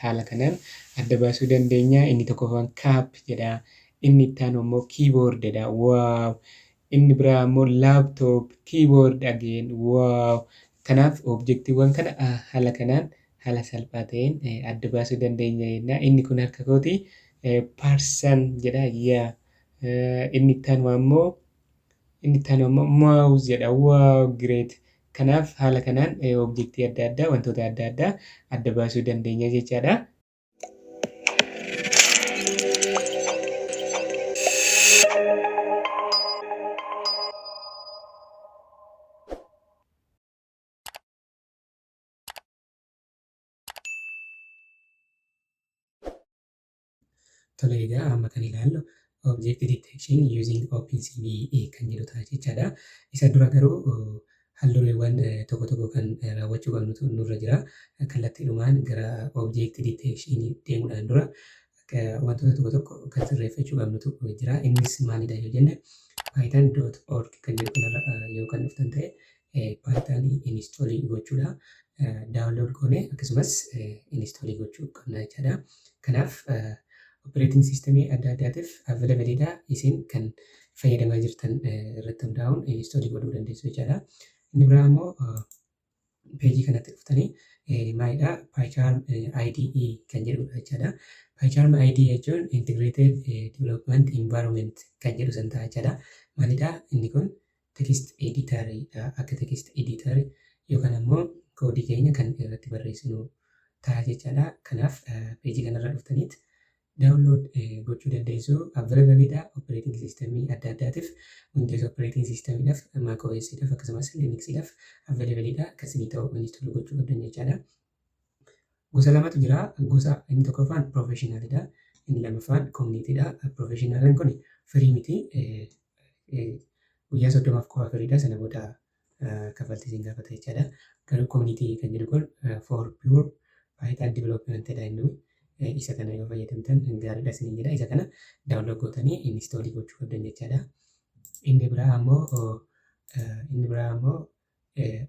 Haala kanaan adda baasuu dandeenya. Inni tokkoffaan cup jedha. Inni itti aanu immoo keyboard jedha. Wow! Inni biraa immoo laptop, keyboard again. Wow! Kanaaf objektiiwwan kana haala kanaan haala salphaa ta'een adda baasuu dandeenya jenna. Inni kun harka kooti person jedha. Yeah. Inni itti aanu ammoo inni itti aanu ammoo mouse jedha. Wow! Great! Kanaaf haala kanaan objektii adda addaa, wantoota adda addaa adda baasuu dandeenya jechaadha. Tole, egaa amma kan ilaallu Object Detection using OpenCV kan jedhu ta'a jechaadha. Isa dura garuu haaldureewwan tokko tokko kan raawwachuu qabnutu nurra jira. Kallattiidhumaan gara Object Detection deemuudhaan dura wantoota tokko tokko kan sirreeffachuu qabnutu jira. Innis maalidha yoo jenne, python.org kan jedhu kanarra yoo kan dhuftan ta'e, Python install gochuudha. Download goone akkasumas install gochuu qabna jechaadha. Kanaaf operating system adda addaatiif available dha. Isin kan fayyadamaa jirtan irratti hundaa'uun install godhuu dandeessu jechaadha. Inni biraa immoo peejii kanatti dhuftanii maalidha, PyCharm IDE kan jedhudha jechaadha. PyCharm IDE jechuun Integrated Development Environment kan jedhu san ta'a jechaadha. Maalidha inni kun? Text editor dha. Akka text editor yookaan ammoo koodii keenya kan irratti barreessinu ta'a jechaadha. Kanaaf peejii kanarra dhuftaniit download gochuu dandeessu. Available dha operating system adda addaatiif, Windows operating system dhaaf, Mac OS dhaaf, akkasumas Linux dhaaf available dha. Akkasii ta'u install gochuu qabdan jechaadha. Gosa lamatu jira. Gosa inni tokkoffaan professional dha. Inni lammaffaan community dha. Professional kun free miti. Guyyaa 30f qofa free dha. Sana booda kaffaltii isin gaafata jechaadha. Garuu community kan jedhu kun for pure Python development dha inni. Isa kana yoo fayyadamtan gaariidha isiniin jedha. Isa kana download gootanii install gochuu qabdan jechaadha. Inni biraa ammoo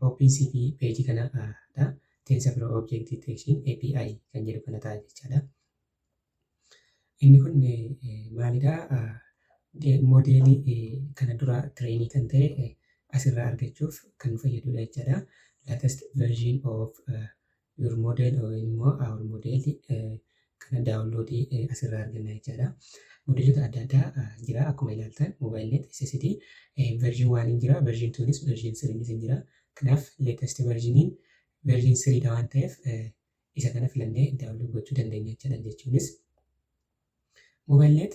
OpenCV peejii kana dha. TensorFlow Object Detection API kan jedhu kana ta'a jechaadha. Inni kun maalidha? Moodeelii kana dura train kan ta'e asirraa argachuuf kan fayyadudha jechaadha. Latest version of your model immoo our model kana download asirraa arganna jechaadha. Modeelota adda addaa jira akkuma ilaaltan, MobileNet SSD version 1 jira, version 2nis, version 3nis jira. Kanaaf latest versioniin version 3 dha waan ta'eef, isa kana filannee download gochuu dandeenya jechaadha. Jechuunis MobileNet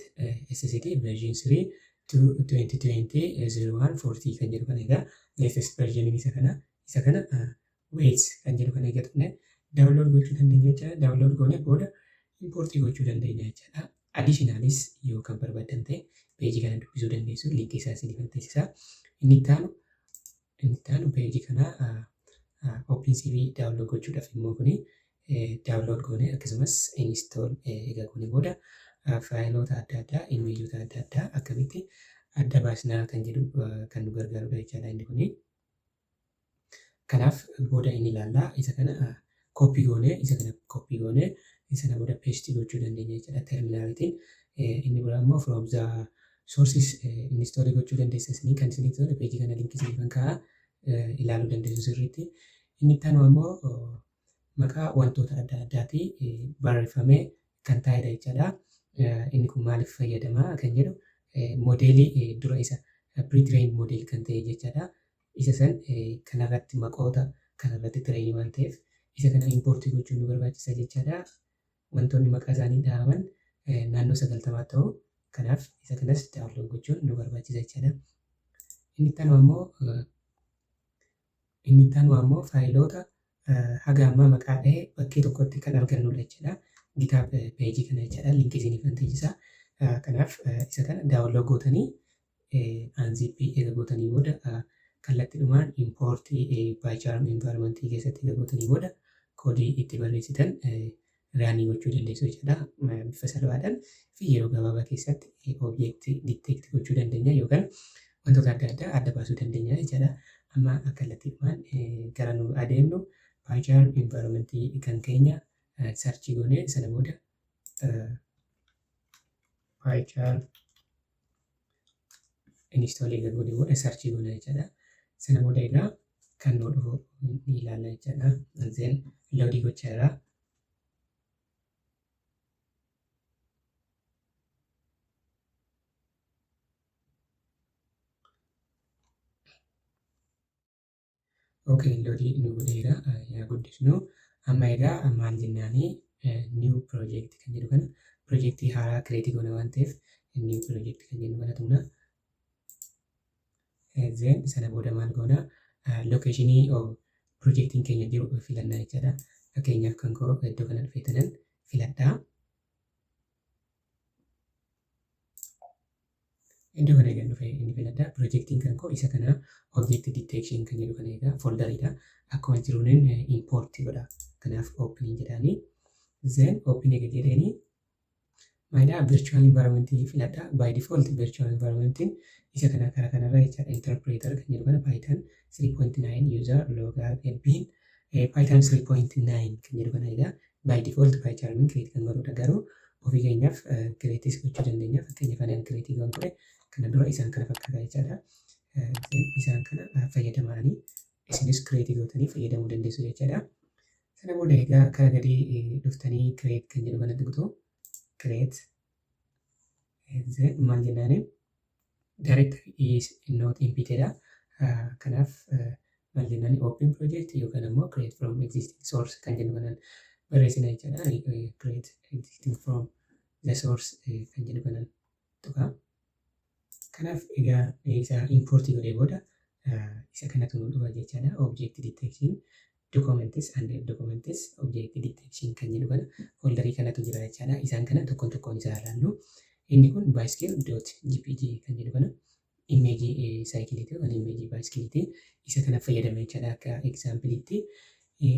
SSD version 3 2020 01 40 kan jedhu kana. Egaa latest versioniin isa kana weights kan jedhu kana egaa tuqnee download gochuu dandeenya jechaadha. Download goonee booda import gochuu dandeenya jechaadha. Additionalis yoo kan barbaadan ta'e, peejii kana dubbisuu dandeessu. Linkii isaa isiniif teessisa. Inni itti aanu peejii kana OpenCV download gochuudhaaf immoo kuni download goone akkasumas install egaa goone booda, faayiloota adda addaa, imeejota adda addaa akkamitti adda baasnaa kan jedhu kan nu gargaarudha jechaadha inni kuni. Kanaaf booda inni ilaallaa. Isa kana copy goonee, isa kana copy goonee, isa kana booda paste gochuu dandeenya jechaadha terminaalitiin. Inni biraa immoo from the sources install gochuu dandeessa. Isinii kan isinii tole peejii kana linkii isiniifan kaa'a, ilaaluu dandeessu sirriitti. Inni itti aanu ammoo maqaa wantoota adda addaati barreeffamee kan taa'edha jechaadha. Inni kun maaliif fayyadama kan jedhu, moodeelii dura isa pre-trained model kan ta'e jechaadha. Isa san kanarratti maqoota kanarratti train waan ta'eef, isa kana import gochuun nu barbaachisa jechaadha. Wantoonni maqaa isaanii dhahaman naannoo 90 ta'u. Kanaaf isa kanas download gochuun nu barbaachisa jechaadha. Inni itti aanu ammoo faayiloota haga ammaa maqaa dhahee bakkee tokkotti kan argannudha jechaadha. GitHub peejii kana jechaadha. Linkii isiniif teessisa. Kanaaf isa kana download gootanii, unzip eega gootanii booda, kallattiidhumaan import PyCharm environment keessatti eega gootanii booda, koodii itti barreessitan run gochuu dandeessu jechuudha. Bifa salphaadhaan fi yeroo gabaabaa keessatti object detect gochuu dandeenya yookaan wantoota adda addaa adda baasuu dandeenya jechuudha. Amma kallattiidhumaan gara nu adeemnu PyCharm environment kan keenya Search goonee sana booda PyCharm install eega goonee booda search goona jechaadha. Sana booda egaa kan nu dhufu ni ilaalla jechaadha. Then load gochaa jira. Okay, load nu godheera, yaa guddisnu. Amma egaa maal jennaanii, new project kan jedhu kana, projektii haaraa create goona waan ta'eef, new project kan jennu kana tuqna. Then sana booda maal goona? Locationii projektiin keenya jiru filannaa jechaadha. Fakkeenyaaf kan koo iddoo kana dhufee tanan filadhaa. Iddoo kana egaa dhufee inni filadha. Projektiin kan koo isa kana, object detection kan jedhu kana egaa folderiidha. Akkuma jiruun import godha. Kanaaf open jedhaanii. Then open egaa jedheeni maalidhaa, virtual environment filadha. By default virtual environment isa kana karaa kanarra jechaadha. Interpreter kan jedhu kana Python 3.9 user local bin Python 3.9 kan jedhu kana egaa by default PyCharm create kan godhudha, garuu ofii keenyaaf createis gochuu dandeenya. Fakkeenyaaf ani create kan godhe kana dura isaan kana fakkaata jechaadha. Isaan kana fayyadamanii isinis create gootanii fayyadamuu dandeessu jechaadha. Sana booda egaa kara gadii dhuftanii create kan jedhu kana tuqxu. Create, then maal jennaani, directory is not empty dha. Kanaaf maal jennaani, open project yookaan ammoo create from existing source kan jennu kanaan barreessina jechaadha. Create existing from the source kan jedhu kanaan tuqa. Kanaaf egaa isa import godhee booda isa kanatu nu dhufa jechaadha. Object detection documents and documents object detection kan jedhu kana folderii kanatu jira jechaadha. Isaan kana tokkoon tokkoon isaa ilaallu. Inni kun bicycle.jpg kan jedhu kana imageii saayikiliiti yookaan imageii baayiskiliiti. Isa kana fayyadame jechaadha akka exampleiitti.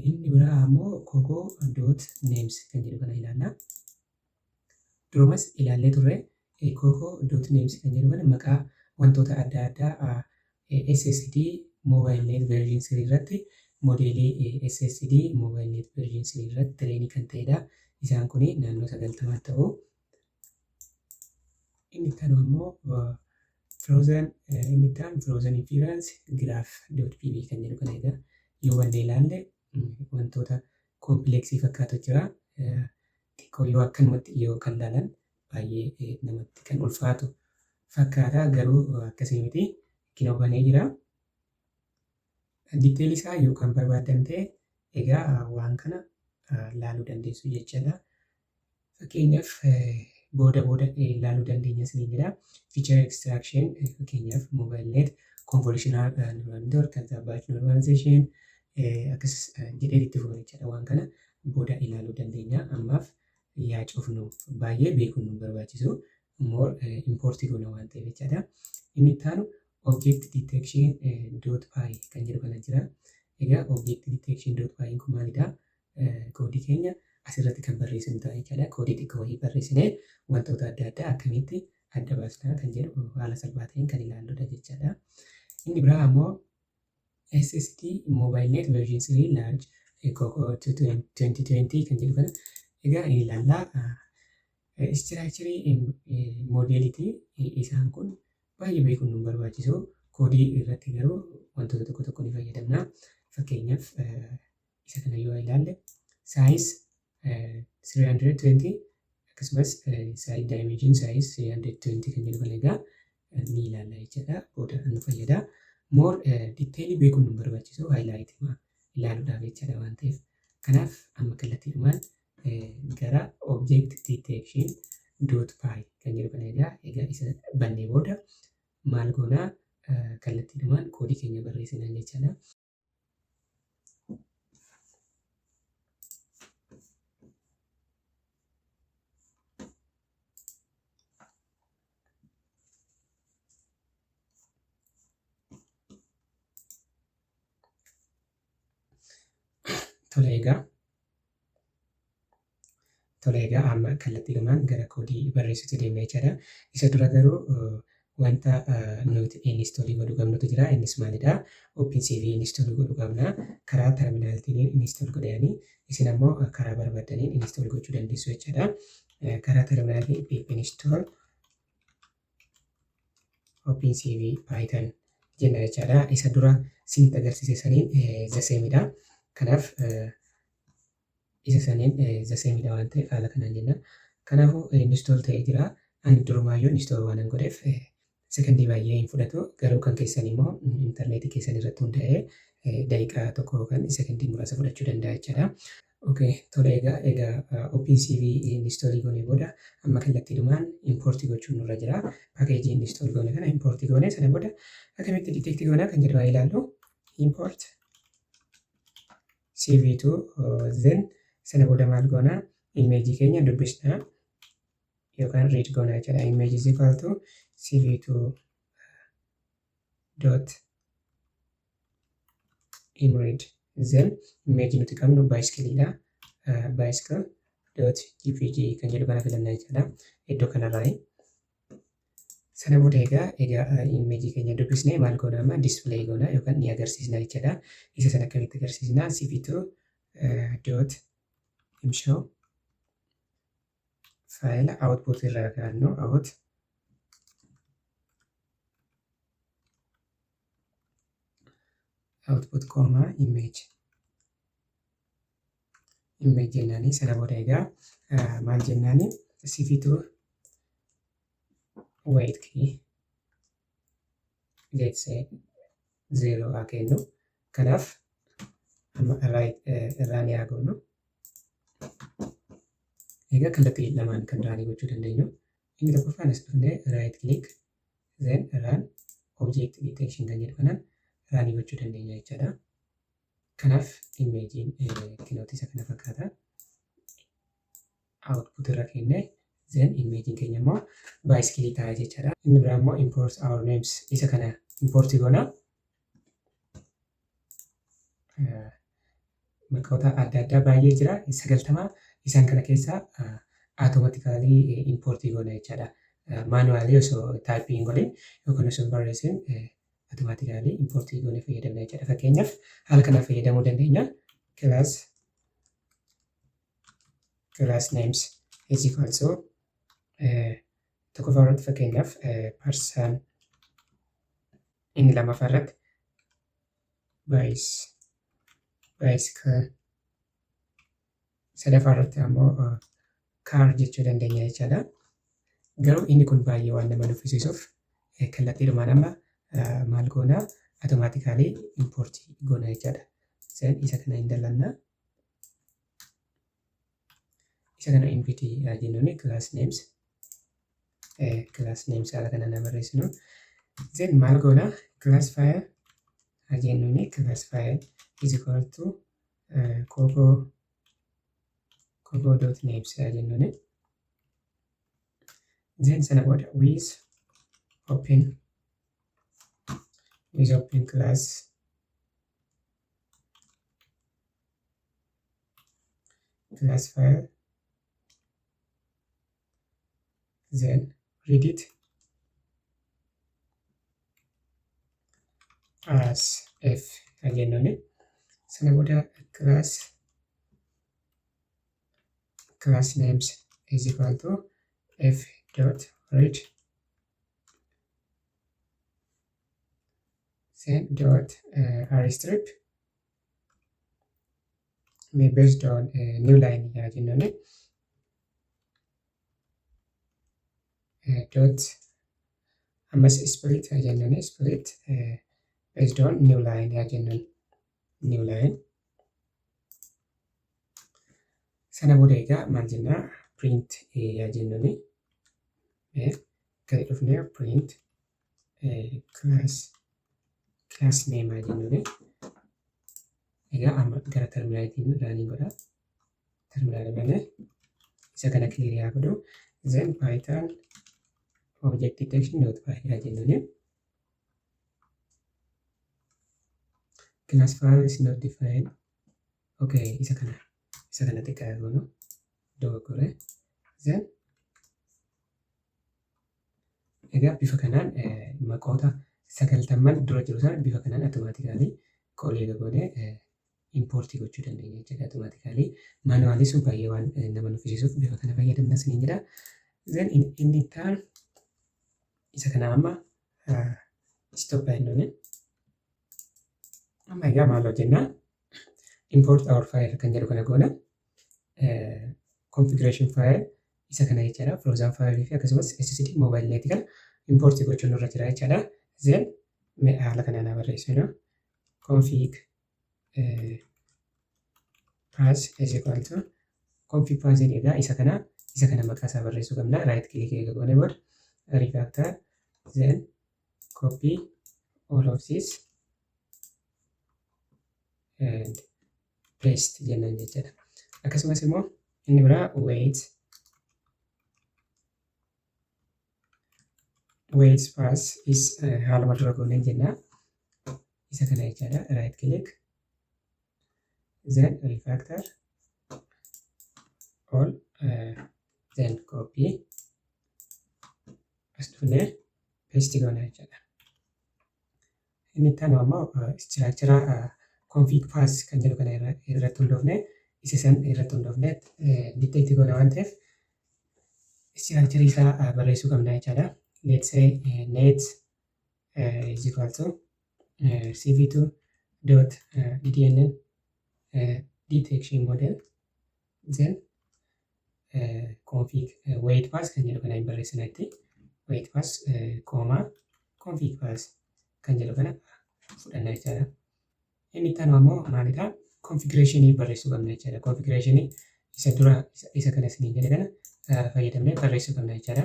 Inni biraa ammoo coco.names kan jedhu kana ilaalla. Durumas ilaallee turre, coco.names kan jedhu kana maqaa wantoota adda addaa SSD MobileNet version 3 irratti, modelii SSD MobileNet version 3 irratti trainii kan ta'edha. Isaan kun naannoo 90 ta'u. Inni itti aanu ammoo frozen, inni itti aanu frozen inference graph.pb kan jedhu kana egaa yoo bannee ilaalle wantoota complexii fakkaatu jira. Xiqqoo yoo akkanumatti yoo kan ilaalan baay'ee namatti kan ulfaatu fakkaata, garuu akkasii miti. Kinoo banee jira. Detailii isaa yoo kan barbaaddan ta'e egaa waan kana laaluu dandeessu jechaadha. Fakkeenyaaf booda booda ilaaluu dandeenya isiniin jedha. Feature extraction, fakkeenyaaf MobileNet convolutional neural network kan batch normalization akkas jedhee itti fufa jechaadha. Waan kana booda ilaaluu dandeenya. Ammaaf yaa cufnu, baay'ee beekuun nu barbaachisu, more importii goona waan ta'eef jechaadha. Inni itti aanu object detection dot py kan jedhu kana jira. Egaa object detection dot py kun maalidha? Koodii keenya asirratti kan barreessinu ta'a jechaadha. Koodii xiqqoo wayii barreessinee wantoota adda addaa akkamitti adda baasnaa kan jedhu haala salphaa ta'een kan ilaalludha jechaadha. Inni biraa ammoo SSD MobileNet version 3 large Coco 2020 kan jedhu kana egaa ilaallaa. Structureii modeliiti. Isaan kun baay'ee beekuun nu barbaachisu. Koodii irratti garuu wantoota tokko tokko ni fayyadamna. Fakkeenyaaf isa kana yoo ilaalle, size 320 akkasumas size dimension size 320 kan jedhu kana egaa ni ilaalla jechaadha. Booda nu fayyada. More detailii beekuun nu barbaachisu, highlight ilaaluudhaaf jechaadha waan ta'eef. Kanaaf amma kallattiidhumaan gara object detection dot py kan jedhu kana egaa isa bannee booda maal goonaa, kallattiidhumaan koodii keenya barreessinaa jechaadha. Tole egaa amma kallattiidhumaan gara koodii barreessuutti deemna jechaadha. Isa dura garuu Wanta nuti install godhuu qabnutu jira. Innis maalidha? OpenCV install godhuu qabna. Karaa terminaltiin install godhanii, isin ammoo karaa barbaaddaniin install gochuu dandeessu jechaadha. Karaa terminaltiin pip install OpenCV Python jenna jechaadha. Isa dura isinitti agarsiise saniin the sameidha. Kanaaf isa saniin the sameidha waan ta'eef haala kanaan jenna. Kanaafuu install ta'ee jira. Ani durumaayyuu install waan godheef sekondii baay'ee hin fudhatu. Garuu kan keessan immoo intarneetii keessan irratti hundaa'ee daqiiqaa 1 yookaan sekondii muraasa fudhachuu danda'a jechaadha. Okay, tole, egaa OpenCV install goonee booda amma kallattiidhumaan import gochuun nurra jira. Paakeejii install goone kana import goone, sana booda akkamitti detect goona kan jedhu haa ilaallu. Import CV2, then sana booda maal goona? Imeejii keenya dubbisna yookaan read goona jechuudha. Image is equal to CV2 dot imread, then image nuti qabnu bicycle dha. Bicycle dot jpg kan jedhu kana filanna jechuudha. Iddoo kanarraa. Sana booda egaa imeejii keenya dubbisnee maal goona? Amma display goona yookaan ni agarsiisna jechuudha. Isa sana akkamitti agarsiisna? CV2 dot imshow, faayila output irraa kaa'annu, out output comma image image jennaani. Sana booda egaa maal jennaani? CV2 wait key, let's say 0 haa kennu. Kanaaf amma right run haa goonu. Egaa kallattii lamaan kan run gochuu dandeenyu. Inni tokkoffaan as dhufnee right click, then run object detection kan jedhu kanaan run gochuu dandeenya jechaadha. Kanaaf imeejiin kinooti isa kana fakkaata. Output irra kennee, then imeejiin keenya immoo bicycle ta'a jechaadha. Inni biraa immoo import our names, isa kana import goona. Maqoota adda addaa baay'ee jira. 90 isaan kana keessaa automatically import goona jechaadha. Manually osoo type hin godhin yookaan osoo hin barreessin automatically import goonee fayyadamna jechaadha. Fakkeenyaaf haala kanaan fayyadamuu dandeenya. Class names is equal to tokkoffaa irratti fakkeenyaaf person, inni lammaffaa irratti bicycle, sadaffaa irratti ammoo car jechuu dandeenya jechaadha. Garuu inni kun baay'ee waan nama nuffisiisuuf kallattiidhumaan amma maal goona? Automatically import goona jechaadha. Then isa kana hin dallannaa. Isa kana input jennuuni class names haala kanaan barreessinu. Then maal goona? Class file jennuuni, class file is equal to coco dot names jennuuni. Then sana booda with open class file, then read it as f jennuuni. Sana booda class names is equal to f dot read, then dot rstrip may based on new line jennuuni, dot ammas split jennuuni, split based on new line jennuun, new line. Sana booda egaa maal jennaa? Print yaa jennuuni, gadi dhufnee print class name haa jennuuni. Egaa amma gara terminaalitiin run godha. Terminaala banee isa kana clear haa godhu. Then python object detection dot py haa jennuuni. Class file is not defined. Okay, isa kana xiqqaa goonu, dogoggore. Then Egaa bifa kanaan maqoota 90n dura jiru sana bifa kanaan automatically call eega goonee import gochuu dandeenya jechuudha automatically. Manually sun baay'ee waan nama nuffisiisuuf bifa kana fayyadamna isiniin jedha. Then inni itti aanu isa kana amma stop jennuuni. Amma egaa maal hojjennaa? Import our file kan jedhu kana goona. Configuration file isa kana jechaadha. Frozen file fi akkasumas SSD mobile net kana import gochuun nurra jira jechaadha. Then haala kanaan haa barreessinu. Config path is equal to config path egaa isa kana maqaa isaa barreessuu qabna. Right click eega goone booda refactor, then copy all of this and paste jennaan jechaadha. Akkasumas immoo inni biraa weight path is haaluma dura gooneen jenna. Isa kana jechaadha. Right click, then refactor all, then copy, as dhufnee paste goona jechaadha. Inni itti aanu ammoo structure config path kan jedhu kana irratti hundoofne, isa san irratti hundoofne detect goona waan ta'eef structure isaa barreessuu qabna jechaadha. Let's say net is equal to cv2 dot ddnn detection model, then config weight path kan jedhu kana hin barreessina itti weight path comma config path kan jedhu kana fudhanna jechaadha. Inni itti aanu ammoo maalidha? Configuration barreessuu qabna jechaadha. Configuration isa dura isa kana isiniin jedhe kana fayyadamnee barreessuu qabna jechaadha.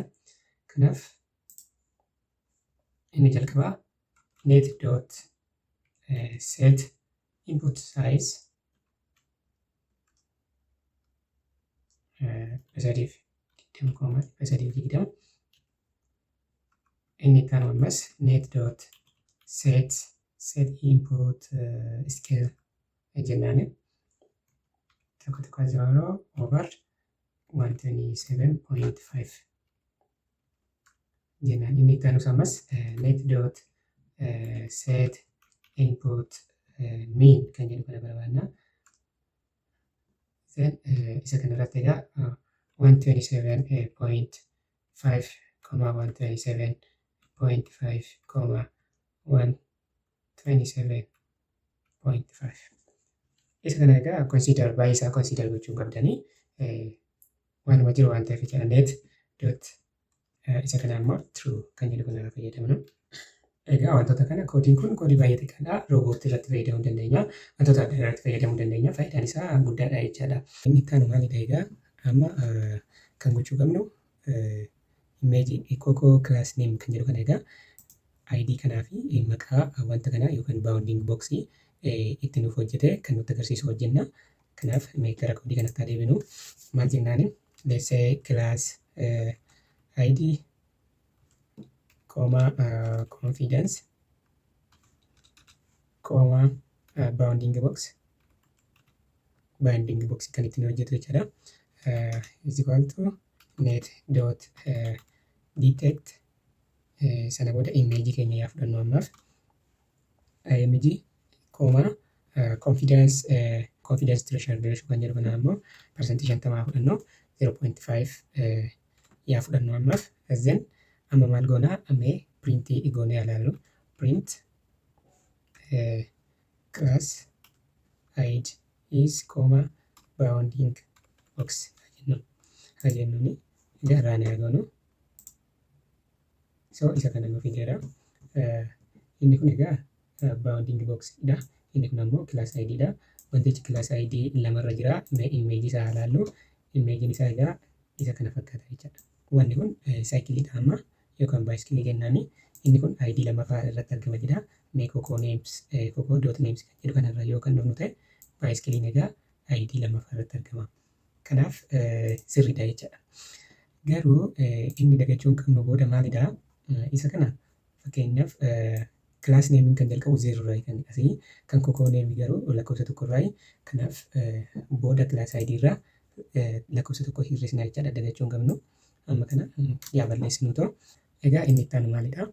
Kanaaf inni jalqabaa net dot set input size 320,320. Inni itti aanu ammas net dot set input scale jennaani 1.0 over 127.5 jennaan. Inni itti aanus ammas net dot set input mean kan jedhu kana barbaadna. Then isa kanarratti egaa 127.5 comma 127.5 comma 127.5. Isa kana egaa consider baay'ee isaa consider gochuu qabdanii waanuma jiru waan ta'eef jechaadha. Net dot isa kana immoo true kan jedhu kana fayyadamnu. Egaa wantoota kana koodiin kun koodii baay'ee xiqqaadha. Roobootii irratti fayyadamuu dandeenya. Wantoota adda addaa irratti fayyadamuu dandeenya. Faayidaan isaa guddaadha jechaadha. Inni itti aanu maalidha egaa? Amma kan gochuu qabnu image COCO class name kan jedhu kana egaa ID kanaa fi maqaa wanta kanaa yookaan bounding box itti nuuf hojjete kan nutti agarsiisu hojjenna. Kanaaf mee gara koodii kanatti haa deebinu. Maal jennaani? Let's say class ID comma confidence comma bounding box, bounding box kan ittiin hojjetu jechaadha. Is equal to net dot detect, sana booda image keenya yaa fudhannu ammaaf, img comma confidence threshold ratio kan jedhu kana ammoo 50% fudhannu, 0.5 yaa fudhannu ammaaf. Then amma maal goonaa? Ammee print goonee ilaallu. Print class id is comma bounding box jennu haa jennuuni. Egaa run haa goonu. So isa kana nuuf fideera. Inni kun egaa bounding box dha. Inni kun ammoo class id dha. Wantichi class id lamarra jira. Mee image isaa haa ilaallu. Image isaa egaa isa kana fakkaata jechaadha. Wanni kun saayikiliidha amma yookaan baayiskilii jennaani. Inni kun id lamaffaa irratti argama jedha. Mee COCO names, COCO dot names kan jedhu kanarra yoo kan dhufnu ta'e, baayiskiliin egaa id lamaffaa irratti argama. Kanaaf sirriidha jechaadha. Garuu inni dagachuu hin qabnu booda maalidha? Isa kana fakkeenyaaf class nameiin kan jalqabu zero irraa kan asii, kan COCO name garuu lakkoofsa 1 irraa. Kanaaf booda class id irraa lakkoofsa 1 hir'isna jechaadha, dagachuu hin qabnu. Amma kana yaa balleessinu ta'u. Egaa inni itti aanu maalidha?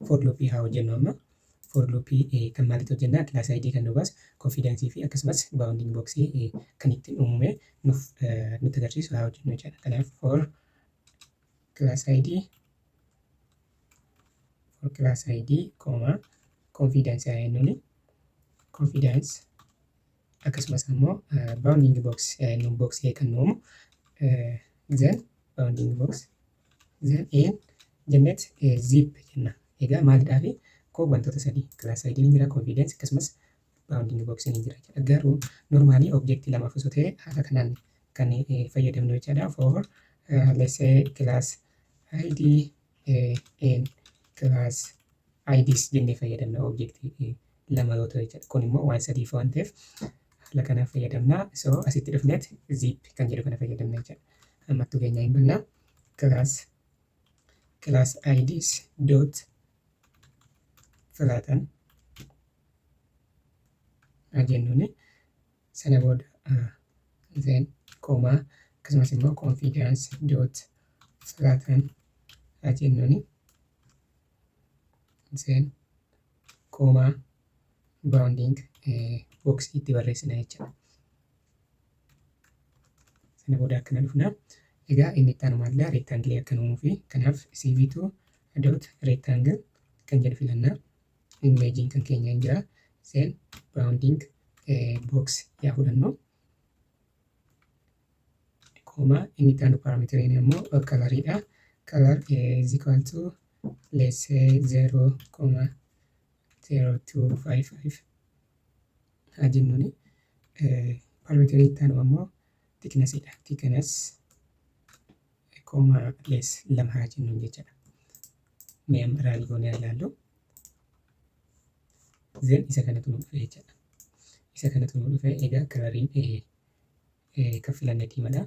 For loopii haa hojjennu amma. For loopii kan maalitti hojjennaa? Class ID kan nu baasu, confidence fi akkasumas bounding box kan ittiin uumame nuuf nutti agarsiisu haa hojjennu jechaadha. Kanaaf for class ID comma confidence haa jennuuni. Confidence akkasumas ammoo bounding box haa jennuun, box kan nu uumu, then bounding box, then in jennet zip jenna. Egaa maalidhaafi koo wantoota sadii, class ID ni jira, confidence akkasumas bounding box ni jira jechuudha. Garuu normally object lamaaf osoo ta'e haala kanaan kan fayyadamnu jechaadha. For let's say class ID in class IDs jennee fayyadamna object lama yoo ta'u jechaadha. Kun immoo waan sadiif waan ta'eef haala kanaan fayyadamna. So asitti dhufneet zip kan jedhu kana fayyadamna jechaadha. Ammattuu keenya hin banna. Class IDs dot flatten jennuuni, sana booda then comma akkasumas immoo confidence dot flatten jennuuni, then comma bounding box itti barreessina jechaadha. Sana booda akkana dhufna. Egaa inni itti aanu maalidha? Rectangle akka uumuu fi kanaaf cv2 dot rectangle kan jedhu filanna. Imageiin kan keenya hin jira. Then bounding box yaa fudhannu. Comma inni itti aanu parameteriin immoo coloriidha. Color is equal to, let's say, 0,0255 haa jennuuni. Parameterii itti aanu ammoo thicknessidha. Thickness comma less 2 haa jennuun jechaadha. Mee amma run goonee haa ilaallu. Then isa kanatu nu dhufe jechaadha. Isa kanatu nu dhufe. Egaa coloriin kan filanne diimaadha.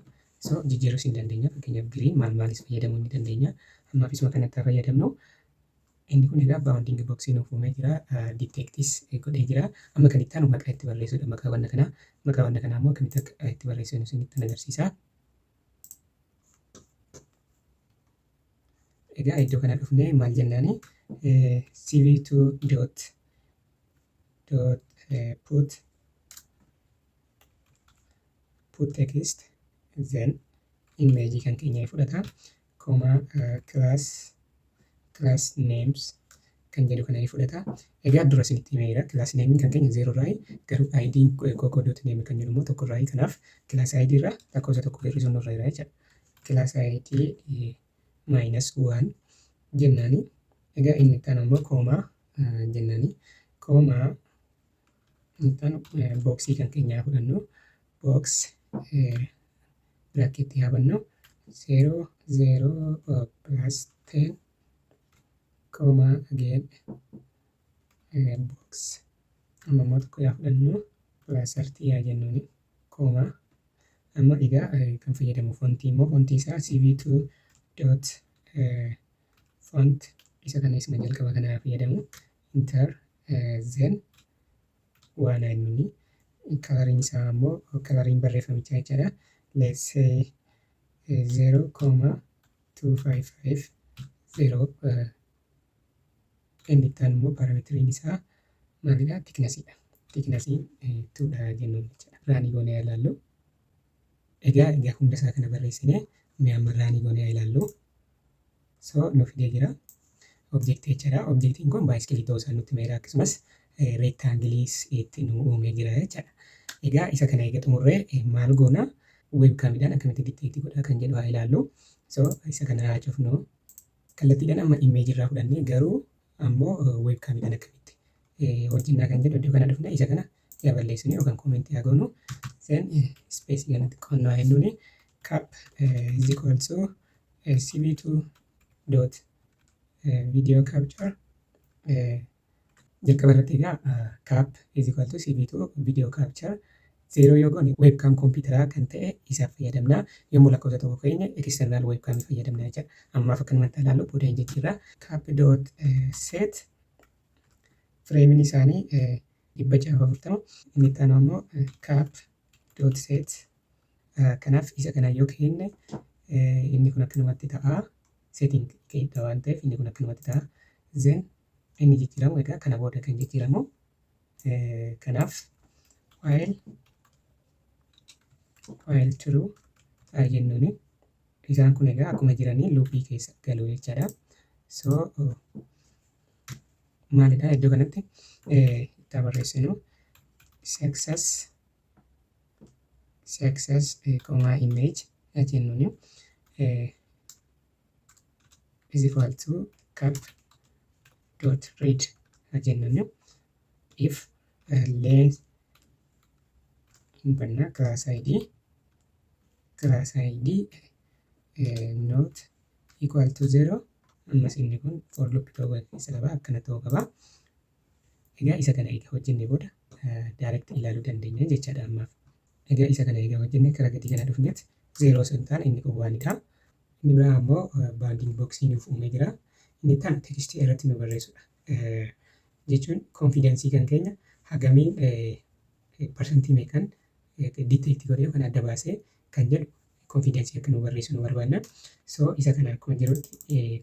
So jijjiiruus hin dandeenya. Fakkeenyaaf green maal maalis fayyadamuu ni dandeenya. Ammaaf isuma kanatti haa fayyadamnu. Inni kun egaa bounding boxii nuuf uumee jira. Detectis godhee jira. Amma kan itti aanu maqaa itti barreessuudha. Maqaa wanna kanaa. Maqaa wanna kanaa immoo akkamitti akka itti barreessinu isinitti agarsiisa. Egaa iddoo kana dhufnee maal jennaani? cv2 dot put text, then image kan keenya fudhata, comma class names kan jedhu kana ni fudhata. Egaa dura isinitti himeera, class name kan keenya 0 irraa, garuu ID coco dot name kan jedhu immoo 1 irraa, kanaaf class ID irraa lakkoofsa 1 hir'isuun nurra jira jechuudha. Class ID minus 1 jennaani. Egaa inni itti aanu immoo comma jennaani. Comma inni itti aanu boxii kan keenyaa fudhannu, box bracketti haa bannu, 0 0 plus 10 comma again box, amma immoo 1 yaa fudhannu, plus 30 yaa jennuuni, comma. Amma egaa kan fayyadamu fontii immoo fontii isaa cv2 dot font isa kana isuma jalqaba kana fayyadamu, enter, then waan jennuuni. Coloriin isaa immoo, coloriin barreeffamichaa jechaadha, let's say 0,2550. Inni itti aanu immoo parameteriin isaa maalidha? Thicknessiidha. Thicknessiin twodha jennuun jechaadha. Run goonee haa ilaallu. Egaa hunda isaa kana barreessinee mee amma run goonee haa ilaallu. So nu fidee jira. Objectii jechaadha. Objectiin kun bicycleii ta'uu isaa nutti himeera, akkasumas rectangleiis itti nu uumee jira jechaadha. Egaa isa kana eega xumurree maal goona? Webcamiidhaan akkamitti detect godha kan jedhu haa ilaallu. So isa kana haa cufnu. Kallattiidhaan amma imageii irraa fudhannee, garuu ammoo webcamiidhaan akkamitti hojjennaa kan jedhu iddoo kana dhufne isa kana yaa balleessinu yookaan commentii haa goonu. Then space kanatti qonnaa haa jennuuni, cap is equal to cv2 dot video capture. Jalqaba irratti egaa cap is equal to cv2 video capture 0 yoo goone webcam kompiitaraa kan ta'e isaaf fayyadamna. Yommuu lakkoofsa 1 keenya external webcam fayyadamna jechuudha. Ammaaf akkanumatti ilaallu, booda hin jijjiirra. Cap dot set frameiin isaanii 640. Inni itti aanu ammoo cap dot set, kanaaf isa kana yoo kenne inni kun akkanumatti ta'a. Setting dha waan ta'eef inni kun akkanumatti ta'a. Then inni jijjiiramu egaa kana booda kan jijjiiramu, kanaaf while true jennuuni isaan kun egaa akkuma jiranii loopii keessa galu jechaadha. So maalidha, iddoo kanatti itti barreessinu success comma image jennuuni is equal to cup dot read jennuuni, if length hin banna, class id not equal to zero. Ammas inni kun for loop ta'uu keessa qaba, akkana ta'uu qaba. Egaa isa kana egaa hojjennee booda direct ilaaluu dandeenya jechaadha ammaaf. Egaa isa kana egaa hojjennee karaa gadii kana dhufneet zero osoo hin taane inni kun onedha. Inni biraa ammoo bounding boxii nuuf uumee jira. Inni tan textii irratti nu barreessudha. Jechuun confidenceii kan keenya hagamiin, percentii meeqan detect godhee yookaan adda baasee kan jedhu confidenceii akka nu barreessu nu barbaanna. So isa kana akkuma jirutti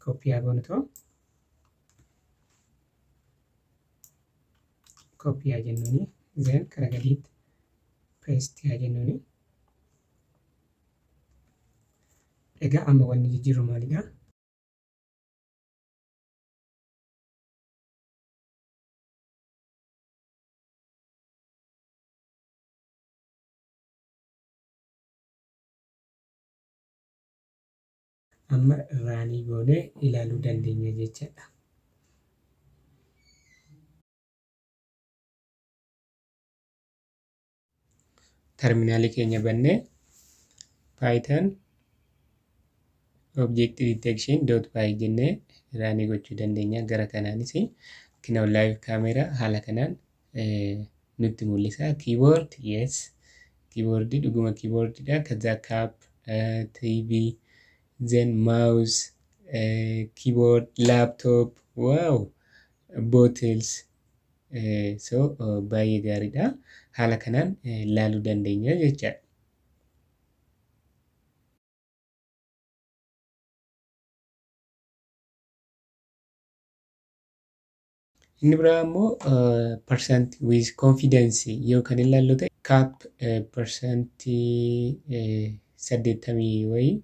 copy haa goonu ta'u, copy haa jennuuni, then karaa gadiitti paste haa jennuuni. Egaa amma wanni jijjiirru maalidha? Amma runii goonee ilaaluu dandeenya jechaadha. Terminalii keenya bannee python object detection dot py jennee runii gochuu dandeenya. Gara kanaanis kinoo live camera haala kanaan nutti mul'isa. Keyboard, yes, keyboard dhuguma keyboardidha. ከዛ cup, TV, then mouse, keyboard, laptop, wow, bottles. So baay'ee gaariidha. Haala kanaan ilaaluu dandeenya jechaadha. Inni biraa immoo percent with confidence yoo kan ilaallu ta'e, cup 80% wayii,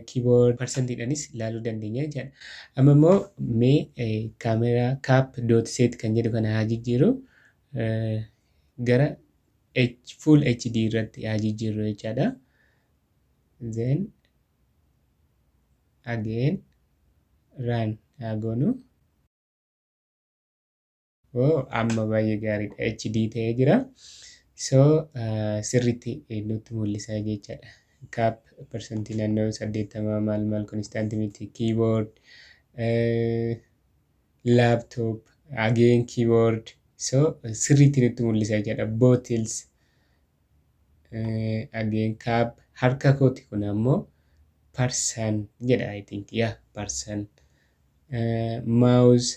keyboard percentiidhaanis ilaaluu dandeenya jechaadha. Amma immoo mee camera cup dot set kan jedhu kana haa jijjiiru, gara full HD irratti haa jijjiirru jechaadha. Then again run haa goonu. Oh, amma baay'ee gaariidha. HD ta'ee jira. So sirriitti nutti mul'isa jechaadha. Cup percentii naannoo 80 maal maal, constantii miti, keyboard, laptop, again keyboard. So sirriitti nutti mul'isa jechaadha. Bottles, again cup, harka kooti kun ammoo person jedha, I think, yeah, person, mouse.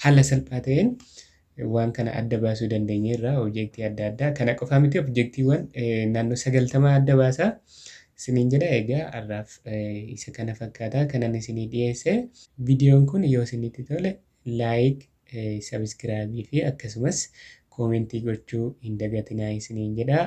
Haala salphaa ta'een waan kana adda baasuu dandeenyeerra, objectii adda addaa. Kana qofaa miti, objectiiwwan naannoo 90 adda baasaa isiniin jedha. Egaa har'aaf isa kana fakkaata kanan isinii dhiyeesse. Viidiyoon kun yoo isinitti tole like, subscribeii fi akkasumas commentii gochuu hin dagatinaa isiniin jedha.